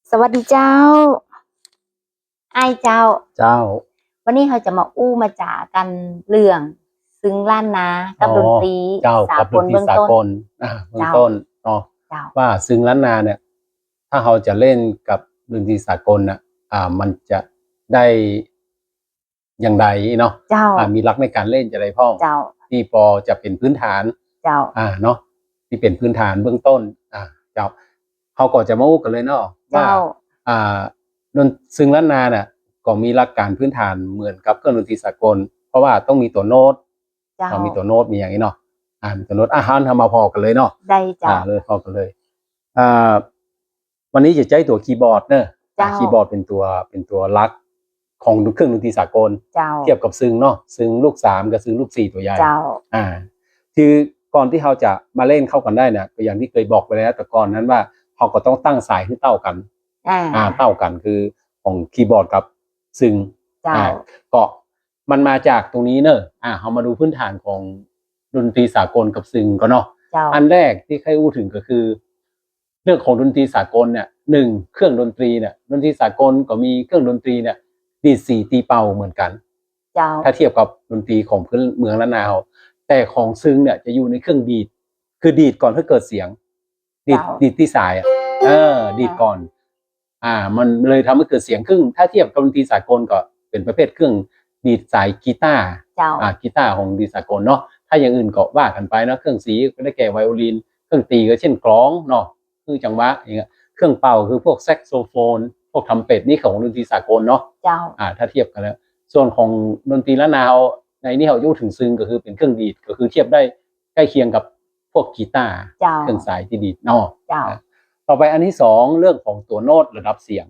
ສະຫວັດດີເຈົ້າ ອ້າຍເຈົ້າ. ເຈົ້າ. ວັນນີ້ເຮົາຈະມາອູ່ມາຈາກັນເລື່ອງຊຶງລ້ານນາກັບ ອໍ ດົນຕີ ເຈົ້າ ສາກົນເບື້ອງຕົ້ນ ອ່າ ເບື້ອງຕົ້ນເນາະ ເຈົ້າ ວ່າຊຶງລ້ານນາເນຍ ຖ້າເຮົາຈະຫຼິ້ນກັບດົນຕີສາກົນນະ ອ່າ ມັນຈະໄດ້ ຢ່າງໃດເນາະ ເຈົ້າ ອ່າ ມີຫຼັກໃນການຫຼິ້ນຈະໄດ້ພ້ອມ ເຈົ້າ ທີ່ພໍຈະເປັນພື້ນຖານ ເຈົ້າ ອ່າ ເນາະ ທີ່ເປັນພື້ນຖານເບື້ອງຕົ້ນ ອ່າ ເຈົ້າ ເຮົາກໍຈະມາຮູ້ກັນເລີຍເນາະ ເຈົ້າ ວ່າ ອ່າ ດົນ ຊຶງລ້ານນານະ ກໍມີຫຼັກການພື້ນຖານເໝືອນກັບເຄື່ອງດົນຕີສາກົນ ເພາະວ່າຕ້ອງມີຕົວໂນ້ດ ເຈົ້າ ຕ້ອງມີຕົວໂນ້ດ ມີຫຍັງນີ້ເນາະ ອ່າ ມີຕົວໂນ້ດ ອ່າ ເຮົາ ເຮົາມາພໍ້ກັນເລີຍເນາະ ໄດ້ເຈົ້າ ອ່າ ເລີຍພໍ້ກັນເລີຍ ອ່າ ວັນນີ້ຈະໃຊ້ຕົວຄີບອດເນີ ເຈົ້າ ອ່າ ຄີບອດເປັນຕົວ ເປັນຕົວຫຼັກຂອງເຄື່ອງດົນຕີສາກົນ ເຈົ້າ ທຽບກັບຊຶງເນາະ ຊຶງລູກສາມກັບຊຶງລູກສີ່ຕົວໃຫຍ່ ເຈົ້າ ອ່າ ຄືກ່ອນທີ່ເຮົາຈະມາເລ່ນເຂົ້າກັນໄດ້ນະ ກໍຢ່າງທີ່ເຄີຍບອກໄປແລ້ວແຕ່ກ່ອນນັ້ນວ່າ ເຮົາກໍຕ້ອງຕັ້ງສາຍໃຫ້ເທົ່າກັນ ອ່າ ອ່າ ເທົ່າກັນ ຄືຂອງຄີບອດກັບຊຶງ ເຈົ້າ ອ່າ ກໍ ມັນມາຈາກຕົງນີ້ເນີ ອ່າ ເຮົາມາດູພື້ນຖານຂອງດົນຕີສາກົນກັບຊຶງກ່ອນເນາະ ເຈົ້າ ອັນແລກທີ່ໃຄ່ຮູ້ເຖິງກໍຄື ເລື່ອງຂອງດົນຕີສາກົນເນຍ ໜຶ່ງ ເຄື່ອງດົນຕີເນຍ ດົນຕີສາກົນກໍມີເຄື່ອງດົນຕີເນຍ ດີດສີຕີເປົ່າເໝືອນກັນ ເຈົ້າ ຖ້າທຽບກັບດົນຕີຂອງພື້ນເມືອງລ້ານນາເຮົາ ແຕ່ຂອງຊຶງເນຍຈະຢູ່ໃນເຄື່ອງດີດ ຄືດີດກ່ອນເພື່ອເກີດສຽງ ດີດ ເຈົ້າ ດີດທີ່ສາຍ ເອີ ດີດກ່ອນ ອ່າ ມັນເລີຍທຳໃຫ້ເກີດສຽງ ເຄື່ອງ ຖ້າທຽບກັບດົນຕີສາກົນກໍເປັນປະເພດເຄື່ອງດີດສາຍກີຕາ ເຈົ້າ ອ່າ ກີຕາຂອງດົນຕີສາກົນເນາະ ຖ້າຢ່າງອື່ນກໍວ່າກັນໄປເນາະ ເຄື່ອງສີກໍໄດ້ແກ່ໄວໂອລິນ ເຄື່ອງຕີກໍເຊັ່ນກລອງເນາະ ຄືຈັງຫວະ ເຄື່ອງເປົ່າຄືພວກແຊັກໂຊໂຟນ ພວກທຳເປັດ ນີ້ຂອງດົນຕີສາກົນເນາະ ເຈົ້າ ອ່າ ຖ້າທຽບກັນແລ້ວ ສ່ວນຂອງດົນຕີລ້ານນາເຮົາ ໃນນີ້ເຮົາຢູ່ເຖິງຊຶງ ກໍຄືເປັນເຄື່ອງດີດ ກໍຄືທຽບໄດ້ໃກ້ຄຽງກັບພວກກີຕາ ເຈົ້າ ເຄື່ອງສາຍທີ່ດີດເນາະ ເຈົ້າ ອ່າ ຕໍ່ໄປອັນທີສອງ ເລື່ອງຂອງຕົວໂນ້ດລະດັບສຽງ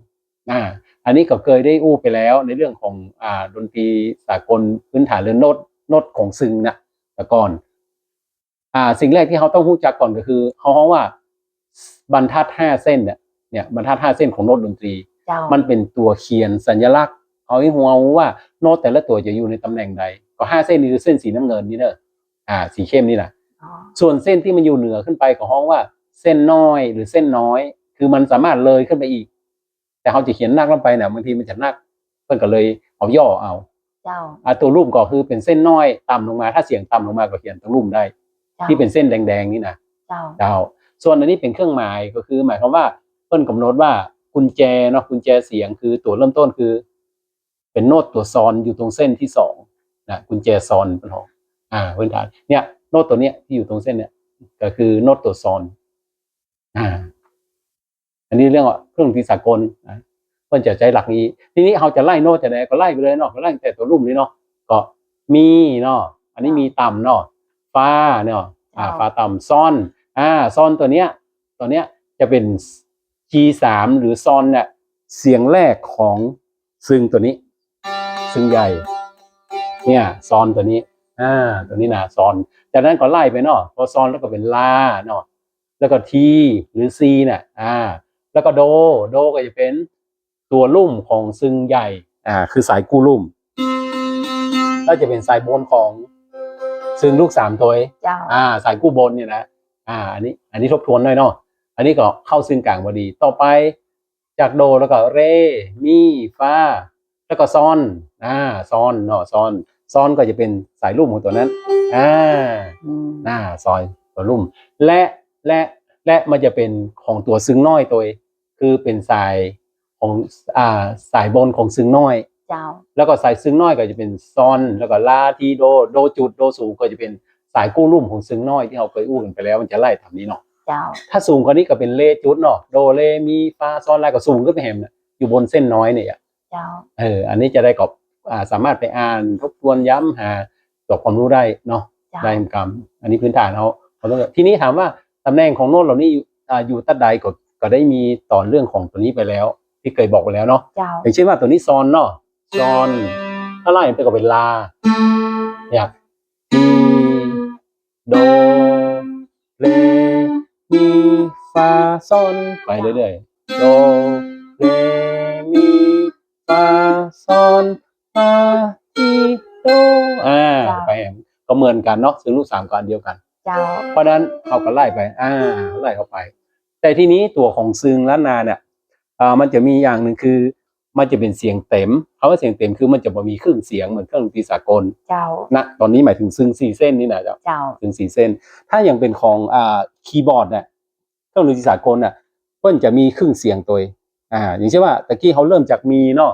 ອ່າ ອັນນີ້ກໍເຄີຍໄດ້ຮູ້ໄປແລ້ວໃນເລື່ອງຂອງ ອ່າ ດົນຕີສາກົນພື້ນຖານ ຫຼື ໂນ້ດ ໂນ້ດຂອງຊຶງນະ ແຕ່ກ່ອນ ອ່າ ສິ່ງແລກທີ່ເຮົາຕ້ອງຮູ້ຈັກກ່ອນກໍຄື ເຮົາຮ້ອງວ່າບັນທັດຫ້າເສັ້ນເນຍ ບັນທັດຫ້າເສັ້ນຂອງໂນ້ດດົນຕີ ເຈົ້າ ມັນເປັນຕົວຂຽນສັນຍະລັກ ເຮົາໃຫ້ຮູ້ວ່າໂນ້ດແຕ່ລະຕົວຈະຢູ່ໃນຕຳແໜ່ງໃດ ກໍຫ້າເສັ້ນນີ້ຄືເສັ້ນສີນ້ຳເງິນນີ້ເດີ ອ່າ ສີເຂັ້ມນີ້ນະ ອໍ ສ່ວນເສັ້ນທີ່ມັນຢູ່ເໜືອຂຶ້ນໄປກໍຮ້ອງວ່າເສັ້ນນ້ອຍ ຫຼື ເສັ້ນນ້ອຍ ຄືມັນສາມາດເລີຍຂຶ້ນໄປອີກ ແຕ່ເຮົາຈະຂຽນໜັກລົງໄປນະ ບາງທີມັນຈະໜັກ ເພິ່ນກໍເລີຍເອົາຫຍໍ້ເອົາ ເຈົ້າ ອ່າ ຕົວລຸ່ມກໍຄືເປັນເສັ້ນນ້ອຍຕ່ຳລົງມາ ຖ້າສຽງຕ່ຳລົງມາກໍຂຽນຕົວລຸ່ມໄດ້ ເຈົ້າ ທີ່ເປັນເສັ້ນແດງໆນີ້ນະ ເຈົ້າ ເຈົ້າ ສ່ວນອັນນີ້ເປັນເຄື່ອງໝາຍ ກໍຄືໝາຍຄວາມວ່າເພິ່ນກຳນົດວ່າກຸນແຈເນາະ ກຸນແຈສຽງ ຄືຕົວເລີ່ມຕົ້ນຄືເປັນໂນ້ດຕົວຊອນ ຢູ່ຕົງເສັ້ນທີສອງນະ ກຸນແຈຊອນເພິ່ນຮ້ອງ ອ່າ ພື້ນຖານເນຍ ໂນ້ດຕົວເນຍທີ່ຢູ່ຕົງເສັ້ນເນຍ ກໍຄືໂນ້ດຕົວຊອນ ອ່າ ອັນນີ້ເລື່ອງວ່າເຄື່ອງດົນຕີສາກົນນະ ເພິ່ນຈະໃຊ້ຫຼັກນີ້ ທີນີ້ເຮົາຈະໄລ່ໂນ້ດຈັ່ງໃດ ກໍໄລ່ໄປເລີຍເນາະ ກໍໄລ່ຕັ້ງແຕ່ຕົວລຸ່ມນີ້ເນາະ ກໍມີເນາະ ອັນນີ້ມີຕ່ຳເນາະ ຟາເນາະ ອ່າ ເຈົ້າ ຟາຕ່ຳ ຊອນ ອ່າ ຊອນຕົວເນຍ ຕົວເນຍຈະເປັນ ຈີສາມ ຫຼື ຊອນເນຍ ສຽງແລກຂອງຊຶງຕົວນີ້ ຊຶງໃຫຍ່ ເນຍ ຊອນຕົວນີ້ ອ່າ ຕົວນີ້ນະ ຊອນ ຈາກນັ້ນກໍໄລ່ໄປເນາະ ພໍຊອນແລ້ວກໍເປັນລາເນາະ ແລ້ວກໍທີ ຫຼື ຊີນະ ອ່າ ແລ້ວກໍໂດ ໂດກໍຈະເປັນຕົວລຸ່ມຂອງຊຶງໃຫຍ່ ອ່າ ຄືສາຍກູ້ລຸ່ມ ແລ້ວຈະເປັນສາຍບົນຂອງຊຶງລູກສາມໂຕຍ ເຈົ້າ ອ່າ ສາຍກູ້ບົນນີ້ນະ ອ່າ ອັນນີ້ ອັນນີ້ທົບທວນໜ້ອຍເນາະ ອັນນີ້ກໍເຂົ້າຊຶງກາງພໍດີ ຕໍ່ໄປ ຈາກໂດ ແລ້ວກໍເຣ ມີ ຟາ ແລ້ວກໍຊອນ ອ່າ ຊອນເນາະ ຊອນ ຊອນກໍຈະເປັນສາຍລຸ່ມຂອງຕົວນັ້ນ ອ່າ ອືມ ອ່າ ຊອນ ຕົວລຸ່ມ ແລະ ແລະ ແລະ ມັນຈະເປັນຂອງຕົວຊຶງນ້ອຍໂຕຍ ຄືເປັນສາຍຂອງ ອ່າ ສາຍບົນຂອງຊຶງນ້ອຍ ເຈົ້າ ແລ້ວກໍສາຍຊຶງນ້ອຍກໍຈະເປັນຊອນ ແລ້ວກໍລາ ທີ ໂດ ໂດຈຸດ ໂດສູງ ກໍຈະເປັນສາຍກູ້ລຸ່ມຂອງຊຶງນ້ອຍ ທີ່ເຮົາເຄີຍຮູ້ກັນໄປແລ້ວ ມັນຈະໄລ່ຕາມນີ້ເນາະ ເຈົ້າ ຖ້າສູງກວ່ານີ້ກໍເປັນເຣຈຸດເນາະ ໂດ ເຣ ມີ ຟາ ຊອນ ລາ ກໍສູງຂຶ້ນໄປແຮມນະ ຢູ່ບົນເສັ້ນນ້ອຍນີ້ ເຈົ້າ ເອີ ອັນນີ້ຈະໄດ້ກໍ ອ່າ ສາມາດໄປອ່ານທົບທວນຢ້ຳຫາຕົວຄວາມຮູ້ໄດ້ເນາະ ເຈົ້າ ໄດ້ກຳ ອັນນີ້ພື້ນຖານເຮົາ ເຮົາຕ້ອງ ທີນີ້ຖາມວ່າຕຳແໜ່ງຂອງໂນ້ດເຫຼົ່ານີ້ຢູ່ ອ່າ ຢູ່ຕັດໃດ ກໍ ກໍໄດ້ມີຕອນເລື່ອງຂອງຕົວນີ້ໄປແລ້ວ ທີ່ເຄີຍບອກໄປແລ້ວເນາະ ເຈົ້າ ຢ່າງເຊັ່ນວ່າຕົວນີ້ຊອນເນາະ ຊອນ ຖ້າໄລ່ໄປກໍເປັນລາ ເນຍ ທີ ໂດ ເຣ ມີ ຟາ ຊອນ ໄປເລື້ອຍໆ ໂດ ເຣ ມີ ຟາ ຊອນ ຟາ ທີ ໂດ ອ່າ ເຈົ້າ ໄປ ກໍເໝືອນກັນເນາະ ຊຶງລູກສາມກໍອັນດຽວກັນ ເຈົ້າ ເພາະນັ້ນເຮົາກໍໄລ່ໄປ ອ່າ ໄລ່ເຂົ້າໄປ ແຕ່ທີນີ້ຕົວຂອງຊຶງລ້ານນາເນຍ ອ່າ ມັນຈະມີຢ່າງໜຶ່ງຄື ມັນຈະເປັນສຽງເຕັມ. ຄຳວ່າສຽງເຕັມຄືມັນຈະບໍ່ມີເຄິ່ງສຽງເໝືອນເຄື່ອງດົນຕີສາກົນ. ເຈົ້າ. ນະ ຕອນນີ້ໝາຍເຖິງຊຶງສີ່ເສັ້ນນີ້ນະເຈົ້າ. ເຈົ້າ. ຊຶງສີ່ເສັ້ນ. ຖ້າຍັງເປັນຂອງ ອ່າ ຄີບອດນະ ເຄື່ອງດົນຕີສາກົນນະ ເພິ່ນຈະມີເຄິ່ງສຽງໂຕຍ. ອ່າ ຢ່າງເຊັ່ນວ່າ ຕະກີ້ເຮົາເລີ່ມຈາກມີເນາະ.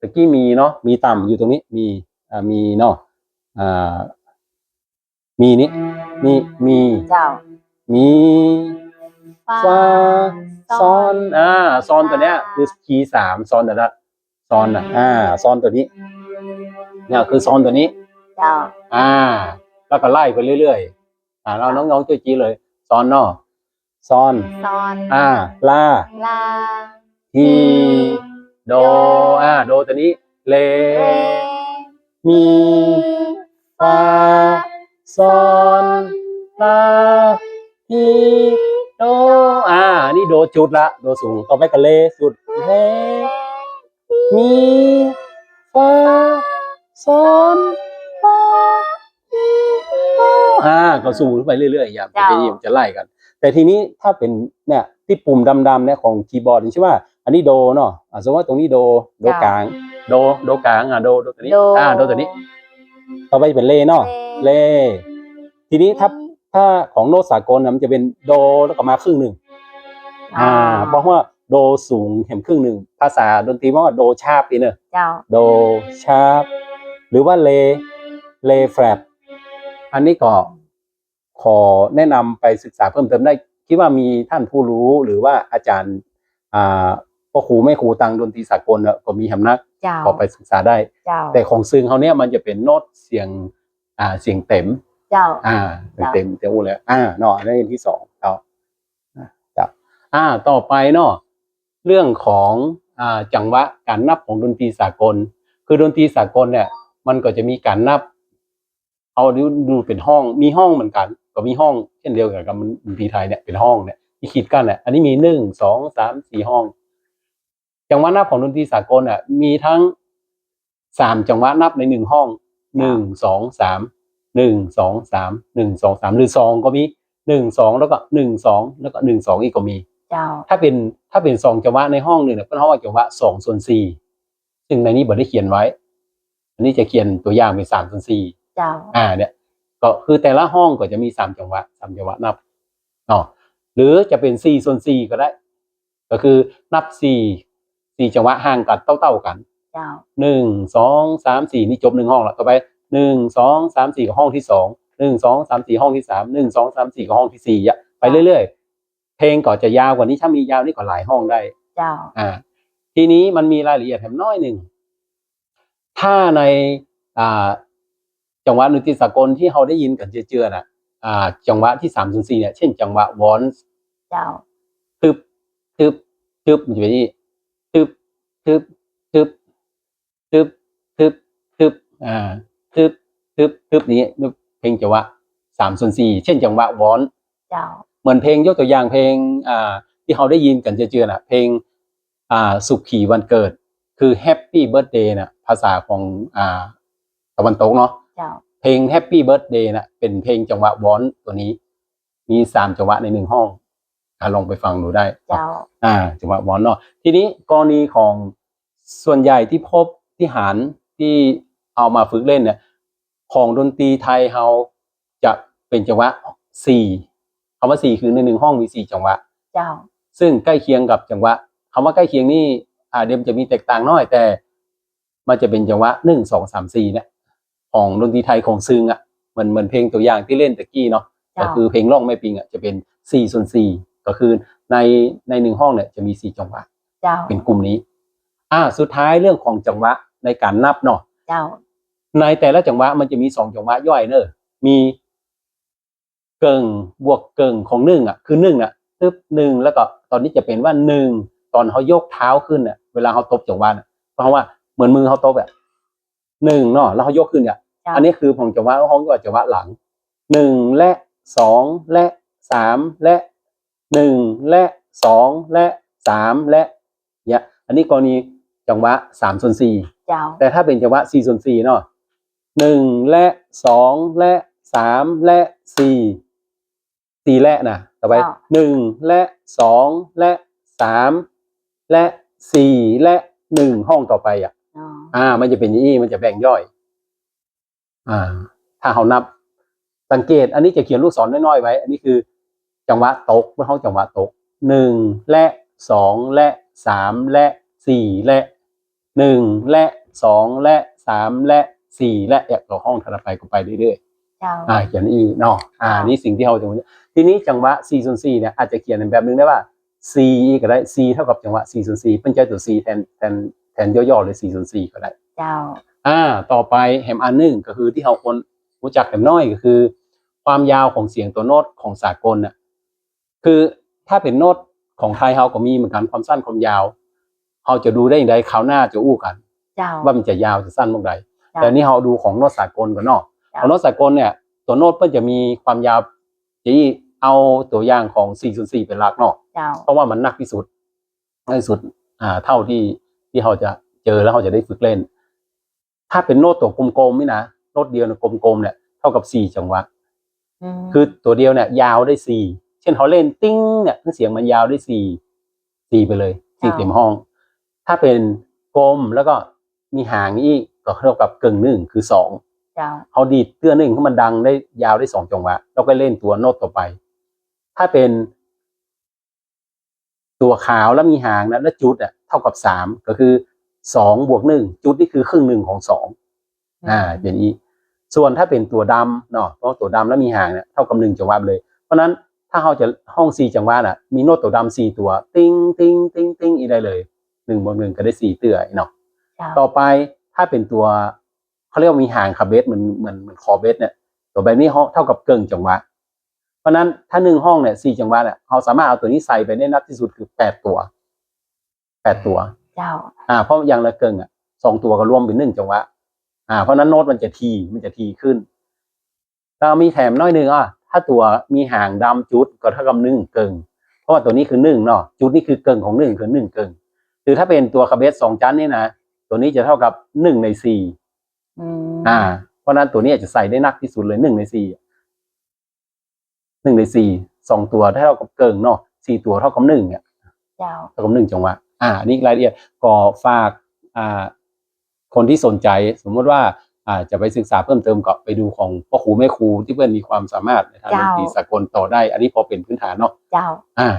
ຕະກີ້ມີເນາະ ມີຕ່ຳຢູ່ຕົງນີ້ ມີ ອ່າ ມີເນາະ ອ່າ ມີນີ້ ມີ ມີ ເຈົ້າ ມີ ຟາ ຟາ ຊອນ ຊອນ ອ່າ ຊອນຕົວເນີ້ຍຄືຄີສາມ ຊອນຕົວນັ້ນ ຊອນນະ ອ່າ ຊອນຕົວນີ້ ນີ້ຄືຊອນຕົວນີ້ ເຈົ້າ ອ່າ ແລ້ວກໍໄລ່ໄປເລື້ອຍໆ ອ່າ ເອົານ້ອງໆ ຈ້ວຍຈີເລີຍ ຊອນເນາະ ຊອນ ຊອນ ອ່າ ລາ ລາ ທີ ທີ ໂດ ໂດ ອ່າ ໂດຕົວນີ້ ເລ ເລ ມີ ມີ ຟາ ฟາ ຊອນ ຊອນ ລາ ທີ ໂດ ອ່າ ອັນນີ້ໂດຈຸດລະ ໂດສູງ ຕໍ່ໄປກໍເລຈຸດ ເລ ເລ ມີ ມີ ຟາ ຟາ ຊອນ ຊອນ ລາ ທີ ໂດ ອ່າ ກໍສູງຂຶ້ນໄປເລື້ອຍໆ ຢ່າງ ເຈົ້າ ທີ່ມັນຈະໄລ່ກັນ. ແຕ່ທີນີ້ຖ້າເປັນ ເນຍ ທີ່ປຸ່ມດຳໆ ເນຍ ຂອງຄີບອດ ເຊັ່ນວ່າ ອັນນີ້ໂດເນາະ ອ່າ ສົມມຸດວ່າຕົງນີ້ໂດ ໂດ ເຈົ້າ ກາງ ໂດ ໂດກາງ ອ່າ ໂດ ໂດຕົວນີ້ ໂດ ອ່າ ໂດຕົວນີ້ ຕໍ່ໄປຈະເປັນເລເນາະ ເລ ເລ ທີນີ້ຖ້າ ອືມ ຖ້າຂອງໂນ້ດສາກົນນະ ມັນຈະເປັນໂດ ແລ້ວກໍມາເຄິ່ງໜຶ່ງ ອ່າ ອ່າ ເພາະວ່າໂດສູງແຮມເຄິ່ງໜຶ່ງ ພາສາດົນຕີເວົ້າວ່າໂດຊາບ ນີ້ເນາະ ເຈົ້າ ໂດຊາບ ຫຼືວ່າເລ ເລແຟລັດ ອັນນີ້ກໍ ຂໍແນະນຳໄປສຶກສາເພີ່ມເຕີມໄດ້ ຄິດວ່າມີທ່ານຜູ້ຮູ້ ຫຼືວ່າອາຈານ ອ່າ ພໍ່ຄູແມ່ຄູທາງດົນຕີສາກົນນະ ກໍມີຫຳນັກ ເຈົ້າ ເຂົ້າໄປສຶກສາໄດ້ ເຈົ້າ ແຕ່ຂອງຊຶງເຮົາເນຍ ມັນຈະເປັນໂນ້ດສຽງ ອ່າ ສຽງເຕັມ ເຈົ້າ ອ່າ ສຽງເຕັມ ເຈົ້າ ຈະຮູ້ແລ້ວ ອ່າ ເນາະ ອັນນີ້ອັນທີສອງ ເຈົ້າ ເຈົ້າ ອ່າ ຕໍ່ໄປເນາະ ເລື່ອງຂອງ ອ່າ ຈັງຫວະການນັບຂອງດົນຕີສາກົນ ຄືດົນຕີສາກົນເນຍ ມັນກໍຈະມີການນັບ ເຮົາດູ ດູເປັນຫ້ອງ ມີຫ້ອງເໝືອນກັນ ກໍມີຫ້ອງເຊັ່ນດຽວກັນກັບດົນຕີໄທເນຍ ເປັນຫ້ອງເນຍ ທີ່ຂີດກັ້ນເນຍ ອັນນີ້ມີໜຶ່ງ ສອງ ສາມ ສີ່ ຫ້ອງ. ຈັງຫວະນັບຂອງດົນຕີສາກົນນະ ມີທັງສາມຈັງຫວະນັບໃນໜຶ່ງຫ້ອງ ເຈົ້າ ໜຶ່ງ ສອງ ສາມ ໜຶ່ງ ສອງ ສາມ ໜຶ່ງ ສອງ ສາມ ຫຼືສອງກໍມີ ໜຶ່ງ ສອງ ແລ້ວກໍ ໜຶ່ງ ສອງ ແລ້ວກໍ ໜຶ່ງ ສອງ ອີກກໍມີ ເຈົ້າ ຖ້າເປັນ ຖ້າເປັນສອງຈັງຫວະໃນຫ້ອງໜຶ່ງນະ ເພິ່ນເອີ້ນວ່າຈັງຫວະສອງສ່ວນສີ່ ຊຶ່ງໃນນີ້ບໍ່ໄດ້ຂຽນໄວ້ ອັນນີ້ຈະຂຽນຕົວຢ່າງເປັນສາມສ່ວນສີ່ ເຈົ້າ ອ່າ ເນຍ ກໍຄືແຕ່ລະຫ້ອງກໍຈະມີສາມຈັງຫວະ ສາມຈັງຫວະນັບເນາະ ຫຼືຈະເປັນສີ່ສ່ວນສີ່ກໍໄດ້ ກໍຄືນັບສີ່ ສີ່ຈັງຫວະຫ່າງກັນເທົ່າໆກັນ ເຈົ້າ ໜຶ່ງ ສອງ ສາມ ສີ່ ນີ້ຈົບໜຶ່ງຫ້ອງລະ ຕໍ່ໄປ ໜຶ່ງ ສອງ ສາມ ສີ່ ກໍຫ້ອງທີສອງ ໜຶ່ງ ສອງ ສາມ ສີ່ ຫ້ອງທີສາມ ໜຶ່ງ ສອງ ສາມ ສີ່ ກໍຫ້ອງທີສີ່ ໄປເລື້ອຍໆ ເພງກໍຈະຍາວກວ່ານີ້ ຖ້າມີຍາວນີ້ກໍຫຼາຍຫ້ອງໄດ້ ເຈົ້າ ອ່າ ທີນີ້ມັນມີລາຍລະອຽດແຖມໜ້ອຍໜຶ່ງ ຖ້າໃນ ອ່າ ຈັງຫວະດົນຕີສາກົນທີ່ເຮົາໄດ້ຍິນກັນເຈື່ອໆນະ ອ່າ ຈັງຫວະທີ່ສາມສ່ວນສີ່ເນຍ ເຊັ່ນ ຈັງຫວະວອນ ເຈົ້າ ຕຶບ ຕຶບ ຕຶບ ມັນຈະເປັນນີ້ ຕຶບ ຕຶບ ຕຶບ ຕຶບ ຕຶບ ຕຶບ ອ່າ ຕຶບ ຕຶບ ຕຶບ ນີ້ ເພງຈັງຫວະສາມສ່ວນສີ່ ເຊັ່ນ ຈັງຫວະວອນ ເຈົ້າ ເໝືອນເພງ ຍົກຕົວຢ່າງເພງ ອ່າ ທີ່ເຮົາໄດ້ຍິນກັນເຈື່ອໆນະ ເພງ ອ່າ ສຸຂີວັນເກີດ ຄື Happy Birthday ນະ ພາສາຂອງ ອ່າ ຕາເວັນຕົກເນາະ ເຈົ້າ ເພງ Happy Birthday ນະ ເປັນເພງຈັງຫວະວອນຕົວນີ້ ມີສາມຈັງຫວະໃນໜຶ່ງຫ້ອງ ອ່າ ລອງໄປຟັງດູໄດ້ ເຈົ້າ ອ່າ ຈັງຫວະວອນເນາະ. ທີນີ້ກໍລະນີຂອງ ສ່ວນໃຫຍ່ທີ່ພົບ ທີ່ຫານ ທີ່ເອົາມາຝຶກຫຼິ້ນເນຍ ຂອງດົນຕີໄທເຮົາຈະເປັນຈັງຫວະສີ່ ຄຳວ່າສີ່ ຄືໃນໜຶ່ງຫ້ອງມີສີ່ຈັງຫວະ ເຈົ້າ ຊຶ່ງໃກ້ຄຽງກັບຈັງຫວະ ຄຳວ່າໃກ້ຄຽງນີ້ ອ່າ ດຽວມັນຈະມີແຕກຕ່າງໜ້ອຍ ແຕ່ມັນຈະເປັນຈັງຫວະໜຶ່ງ ສອງ ສາມ ສີ່ ເນຍ ຂອງດົນຕີໄທຂອງຊຶງອະ ເໝືອນ ເໝືອນເພງຕົວຢ່າງທີ່ຫຼິ້ນຕະກີ້ເນາະ ເຈົ້າ ກໍຄືເພງຮ້ອງແມ່ປິງອະ ຈະເປັນສີ່ສ່ວນສີ່ ກໍຄືໃນ ໃນໜຶ່ງຫ້ອງເນຍຈະມີສີ່ຈັງຫວະ ເຈົ້າ ເປັນກຸ່ມນີ້. ອ່າ ສຸດທ້າຍເລື່ອງຂອງຈັງຫວະໃນການນັບເນາະ ເຈົ້າ ໃນແຕ່ລະຈັງຫວະມັນຈະມີສອງຈັງຫວະຍ່ອຍເນີ ມີເກິ່ງບວກເກິ່ງຂອງໜຶ່ງອະ ຄືໜຶ່ງອະ ຕຶບ ໜຶ່ງ ແລ້ວກໍຕອນນີ້ຈະເປັນວ່າໜຶ່ງ ຕອນເຮົາຍົກເທົ້າຂຶ້ນອະ ເວລາເຮົາຕົບຈັງຫວະນະ ເພາະວ່າເໝືອນມືເຮົາຕົບອະ ໜຶ່ງເນາະ ແລ້ວເຮົາຍົກຂຶ້ນເນຍ ເຈົ້າ ອັນນີ້ຄືຂອງຈັງຫວະ ເຮົາເອີ້ນວ່າຈັງຫວະຫຼັງ ໜຶ່ງ ແລະ ສອງ ແລະ ສາມ ແລະ ໜຶ່ງ ແລະ ສອງ ແລະ ສາມ ແລະ ເນຍ ອັນນີ້ກໍລະນີຈັງຫວະສາມສ່ວນສີ່ ເຈົ້າ ແຕ່ຖ້າເປັນຈັງຫວະສີ່ສ່ວນສີ່ເນາະ ໜຶ່ງ ແລະ ສອງ ແລະ ສາມ ແລະ ສີ່ ສີ່ ແລະ ນະ ຕໍ່ໄປ ເຈົ້າ ໜຶ່ງ ແລະ ສອງ ແລະ ສາມ ແລະ ສີ່ ແລະ ໜຶ່ງ ຫ້ອງຕໍ່ໄປອະ. ອໍ ອາ ມັນຈະເປັນຢ່າງນີ້ ມັນຈະແບ່ງຍ່ອຍ. ອາ ຖ້າເຮົານັບ ສັງເກດ ອັນນີ້ຈະຂຽນລູກສອນນ້ອຍໆໄວ້ ອັນນີ້ຄືຈັງຫວະຕົກ ເພິ່ນຮ້ອງຈັງຫວະຕົກ ໜຶ່ງ ແລະ ສອງ ແລະ ສາມ ແລະ ສີ່ ແລະ ໜຶ່ງ ແລະ ສອງ ແລະ ສາມ ແລະ ສີ່ ແລະ ແລ້ວກໍຫ້ອງຖັດໄປກໍໄປເລື້ອຍໆ. ເຈົ້າ ອາ ຂຽນອີກເນາະ. ອາ ເຈົ້າ ນີ້ສິ່ງທີ່ເຮົາຈະ ທີນີ້ຈັງຫວະສີ່ສ່ວນສີ່ເນຍ ອາດຈະຂຽນໃນແບບໜຶ່ງໄດ້ວ່າ ສີ່ ອີກກໍໄດ້ ສີ່ ເທົ່າກັບຈັງຫວະສີ່ສ່ວນສີ່ ເພິ່ນໃຊ້ຕົວສີ່ແທນ ແທນ ແທນຫຍໍ້ໆເລີຍ ສີ່ສ່ວນສີ່ກໍໄດ້. ເຈົ້າ ອາ ຕໍ່ໄປແຮມອັນໜຶ່ງ ກໍຄືທີ່ເຮົາຄວນຮູ້ຈັກແຮມໜ້ອຍ ກໍຄືຄວາມຍາວຂອງສຽງຕົວໂນ້ດຂອງສາກົນນະ ຄືຖ້າເປັນໂນ້ດຂອງໄທເຮົາກໍມີເໝືອນກັນ ຄວາມສັ້ນຄວາມຍາວ ເຮົາຈະດູໄດ້ຈັ່ງໃດ ຄາວໜ້າຈະຮູ້ກັນ ເຈົ້າ ວ່າມັນຈະຍາວຈະສັ້ນໝ່ອງໃດ. ເຈົ້າ ແຕ່ນີ້ເຮົາດູຂອງໂນ້ດສາກົນກ່ອນເນາະ. ເຈົ້າ ຂອງໂນ້ດສາກົນເນຍ ຕົວໂນ້ດເພິ່ນຈະມີຄວາມຍາວ ຈະເອົາຕົວຢ່າງຂອງສີ່ສ່ວນສີ່ເປັນຫຼັກເນາະ. ເຈົ້າ ເພາະວ່າມັນໜັກທີ່ສຸດ ໜັກທີ່ສຸດ ອາ ເທົ່າທີ່ ທີ່ເຮົາຈະເຈີແລ້ວເຮົາຈະໄດ້ຝຶກເລ່ນ. ຖ້າເປັນໂນ້ດຕົວກົມໆນີ້ນະ ໂນ້ດດຽວນະ ກົມໆເນຍ ເທົ່າກັບສີ່ຈັງຫວະ. ອືມ ຄືຕົວດຽວເນຍຍາວໄດ້ສີ່ ເຊັ່ນເຮົາເລ່ນຕິງເນຍ ສຽງມັນຍາວໄດ້ສີ່ ສີ່ໄປເລີຍ ເຈົ້າ ສີ່ເຕັມຫ້ອງ. ຖ້າເປັນກົມແລ້ວກໍມີຫາງອີກ ກໍເທົ່າກັບເກິ່ງໜຶ່ງ ຄືສອງ. ເຈົ້າ ເຮົາດີດເທື່ອໜຶ່ງໃຫ້ມັນດັງໄດ້ ຍາວໄດ້ສອງຈັງຫວະ ແລ້ວກໍເລ່ນຕົວໂນ້ດຕໍ່ໄປ. ຖ້າເປັນ ຕົວຂາວແລ້ວມີຫາງນະ ແລ້ວຈຸດອະ ເທົ່າກັບສາມ ກໍຄືສອງບວກໜຶ່ງ ຈຸດນີ້ຄືເຄິ່ງໜຶ່ງຂອງສອງ. ອືມ ອາ ເປັນອີກ. ສ່ວນຖ້າເປັນຕົວດຳເນາະ ເພາະຕົວດຳແລ້ວມີຫາງນະ ເທົ່າກັບໜຶ່ງຈັງຫວະໄປເລີຍ. ເພາະນັ້ນ ຖ້າເຮົາຈະຮ້ອງສີ່ຈັງຫວະນະ ມີໂນ້ດຕົວດຳສີ່ຕົວ ຕິງ ຕິງ ຕິງ ຕິງ ອີກໄດ້ເລີຍ ໜຶ່ງບວກໜຶ່ງກໍໄດ້ສີ່ເທື່ອເນາະ. ເຈົ້າ ຕໍ່ໄປ ຖ້າເປັນຕົວ ເຂົາຮຽກວ່າມີຫາງຂະເບັດ ເໝືອນ ເໝືອນ ເໝືອນຄໍເບັດເນຍ ຕົວແບບນີ້ເທົ່າກັບເກິ່ງຈັງຫວະ. ເພາະນັ້ນ ຖ້າໜຶ່ງຫ້ອງເນຍ ສີ່ຈັງຫວະເນຍ ເຮົາສາມາດເອົາຕົວນີ້ໃສ່ໄປໄດ້ໜັກທີ່ສຸດຄືແປດຕົວ ແປດຕົວ. ເຈົ້າ ອາ ເພາະຢ່າງລະເກິ່ງອະ ສອງຕົວກໍລວມເປັນໜຶ່ງຈັງຫວະ. ອາ ເພາະນັ້ນໂນ້ດມັນຈະຖີ່ ມັນຈະຖີ່ຂຶ້ນ. ແລ້ວມີແຖມໜ້ອຍໜຶ່ງ ອາ ຖ້າຕົວມີຫາງດຳຈຸດກໍເທົ່າກັບໜຶ່ງເກິ່ງ ເພາະວ່າຕົວນີ້ຄືໜຶ່ງເນາະ ຈຸດນີ້ຄືເກິ່ງຂອງໜຶ່ງ ຄືໜຶ່ງເກິ່ງ. ຫຼືຖ້າເປັນຕົວຂະເບັດສອງຊັ້ນນີ້ນະ ຕົວນີ້ຈະເທົ່າກັບໜຶ່ງໃນສີ່. ອືມ ອາ ເພາະນັ້ນຕົວນີ້ອາດຈະໃສ່ໄດ້ໜັກທີ່ສຸດເລີຍ ໜຶ່ງໃນສີ່ ໜຶ່ງໃນສີ່ ສອງຕົວເທົ່າກັບເກິ່ງເນາະ ສີ່ຕົວເທົ່າກັບໜຶ່ງ ເຈົ້າ ເທົ່າກັບໜຶ່ງຈັງຫວະ. ອາ ອັນນີ້ລາຍລະອຽດ ກໍຝາກ ອາ ຄົນທີ່ສົນໃຈ ສົມມຸດວ່າ ອາ ຈະໄປສຶກສາເພີ່ມເຕີມ ກໍໄປດູຂອງພໍ່ຄູແມ່ຄູທີ່ເພິ່ນມີຄວາມສາມາດໃນທາງ ເຈົ້າ ດົນຕີສາກົນຕໍ່ໄດ້. ອັນນີ້ພໍເປັນພື້ນຖານເນາະ. ເຈົ້າ ອາ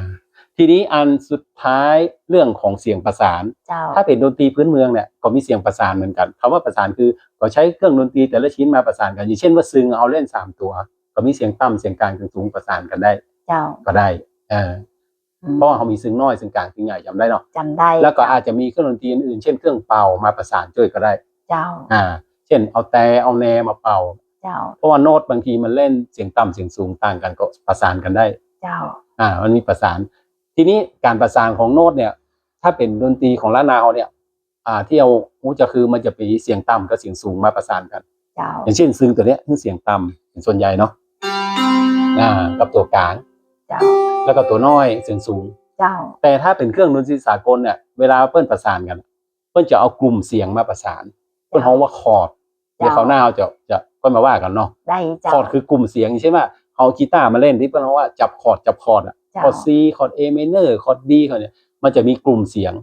ທີນີ້ອັນສຸດທ້າຍ ເລື່ອງຂອງສຽງປະສານ. ເຈົ້າ ຖ້າເປັນດົນຕີພື້ນເມືອງເນຍ ກໍມີສຽງປະສານເໝືອນກັນ. ຄຳວ່າປະສານຄື ກໍໃຊ້ເຄື່ອງດົນຕີແຕ່ລະຊະນິດມາປະສານກັນ ຢ່າງເຊັ່ນວ່າຊຶງ ເຮົາເລ່ນສາມຕົວ ກໍມີສຽງຕ່ຳ ສຽງກາງ ສຽງສູງປະສານກັນໄດ້. ເຈົ້າ ກໍໄດ້ ເອີ ອືມ ເພາະວ່າເຮົາມີຊຶງນ້ອຍ ຊຶງກາງ ຊຶງໃຫຍ່ ຈຳໄດ້ເນາະ. ຈຳໄດ້ ແລ້ວກໍ ເຈົ້າ ອາດຈະມີເຄື່ອງດົນຕີອື່ນໆ ເຊັ່ນເຄື່ອງເປົ່າມາປະສານດ້ວຍກໍໄດ້. ເຈົ້າ ອາ ເຊັ່ນເອົາແຕ ເອົາແນມາເປົ່າ. ເຈົ້າ ເພາະວ່າໂນ້ດບາງທີມັນເລ່ນສຽງຕ່ຳສຽງສູງຕ່າງກັນ ກໍປະສານກັນໄດ້. ເຈົ້າ ອາ ມັນມີປະສານ. ທີນີ້ການປະສານຂອງໂນ້ດເນຍ ຖ້າເປັນດົນຕີຂອງລ້ານນາເຮົາເນຍ ອາ ທີ່ເຮົາຮູ້ຈັກຄືມັນຈະມີສຽງຕ່ຳກັບສຽງສູງມາປະສານກັນ. ເຈົ້າ ຢ່າງເຊັ່ນຊຶງຕົວເນີ້ຍ ເປັນສຽງຕ່ຳເປັນສ່ວນໃຫຍ່ເນາະ ອາ ກັບຕົວກາງ. ເຈົ້າ ແລ້ວກໍຕົວນ້ອຍສຽງສູງ. ເຈົ້າ ແຕ່ຖ້າເປັນເຄື່ອງດົນຕີສາກົນເນຍ ເວລາເພິ່ນປະສານກັນ ເພິ່ນຈະເອົາກຸ່ມສຽງມາປະສານ ເພິ່ນ ເຈົ້າ ຮ້ອງວ່າຄອດ. ເຈົ້າ ດຽວຄາວໜ້າເຮົາຈະ ຈະຄ່ອຍມາວ່າກັນເນາະ. ໄດ້ເຈົ້າ. ຄອດຄືກຸ່ມສຽງ ເຊັ່ນວ່າເຮົາເອົາກີຕາມາເລ່ນ ທີ່ເພິ່ນຮ້ອງວ່າຈັບຄອດ ຈັບຄອດອະ. ເຈົ້າ. ຄອດ C ຄອດ A minor ຄອດ D ຄອດ ມັນຈະມີກຸ່ມສຽງ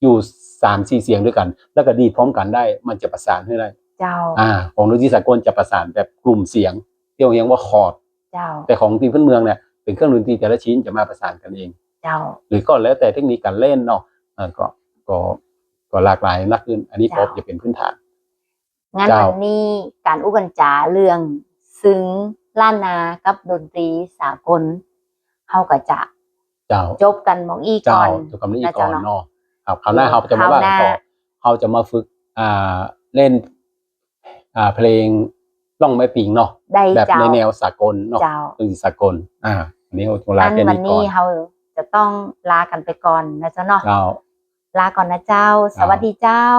ຢູ່ສາມສີ່ສຽງດ້ວຍກັນ ແລ້ວກໍດີດພ້ອມກັນໄດ້ ມັນຈະປະສານໃຫ້ໄດ້. ເຈົ້າ. ອາ ຂອງດົນຕີສາກົນຈະປະສານແບບກຸ່ມສຽງ ທີ່ເຮົາຮຽກວ່າຄອດ. ເຈົ້າ. ແຕ່ຂອງດົນຕີພື້ນເມືອງເນຍ ເປັນເຄື່ອງດົນຕີແຕ່ລະຊະນິດຈະມາປະສານກັນເອງ. ເຈົ້າ. ຫຼືກໍແລ້ວແຕ່ເຕັກນິກການເລ່ນເນາະ ເອີ ກໍ ກໍ ກໍຫຼາກຫຼາຍໜັກຂຶ້ນ. ອັນນີ້ ເຈົ້າ ພໍຈະເປັນພື້ນຖານ. ງານ ເຈົ້າ ວັນນີ້ການອຸກັນຈາເລື່ອງຊຶງລ້ານນາກັບດົນຕີສາກົນ ເຮົາກໍຈະ ເຈົ້າ ຈົບກັນໝ່ອງນີ້ກ່ອນ. ເຈົ້າ ຈົບກັນໝ່ອງນີ້ກ່ອນເນາະ. ເນາະ ເຈົ້າເນາະ. ຄາວໜ້າເຮົາຈະມາວ່າກັນຕໍ່. ເຮົາຈະມາຝຶກ ອ່າ ເລ່ນ ອ່າ ເພລງຮ້ອງແມ່ປິງເນາະ. ໄດ້ ແບບ ເຈົ້າ ໃນແນວສາກົນເນາະ. ເຈົ້າ. ເປັນສາກົນ. ອ່າ ອັນນີ້ເຮົາຈະລາ ອັນ ແຄ່ນີ້ກ່ອນ. ວັນນີ້ເຮົາຈະຕ້ອງລາກັນໄປກ່ອນນະເຈົ້າເນາະ. ເຈົ້າ. ລາກ່ອນນະເຈົ້າ. ເຈົ້າ. ສະຫວັດດີເຈົ້າ.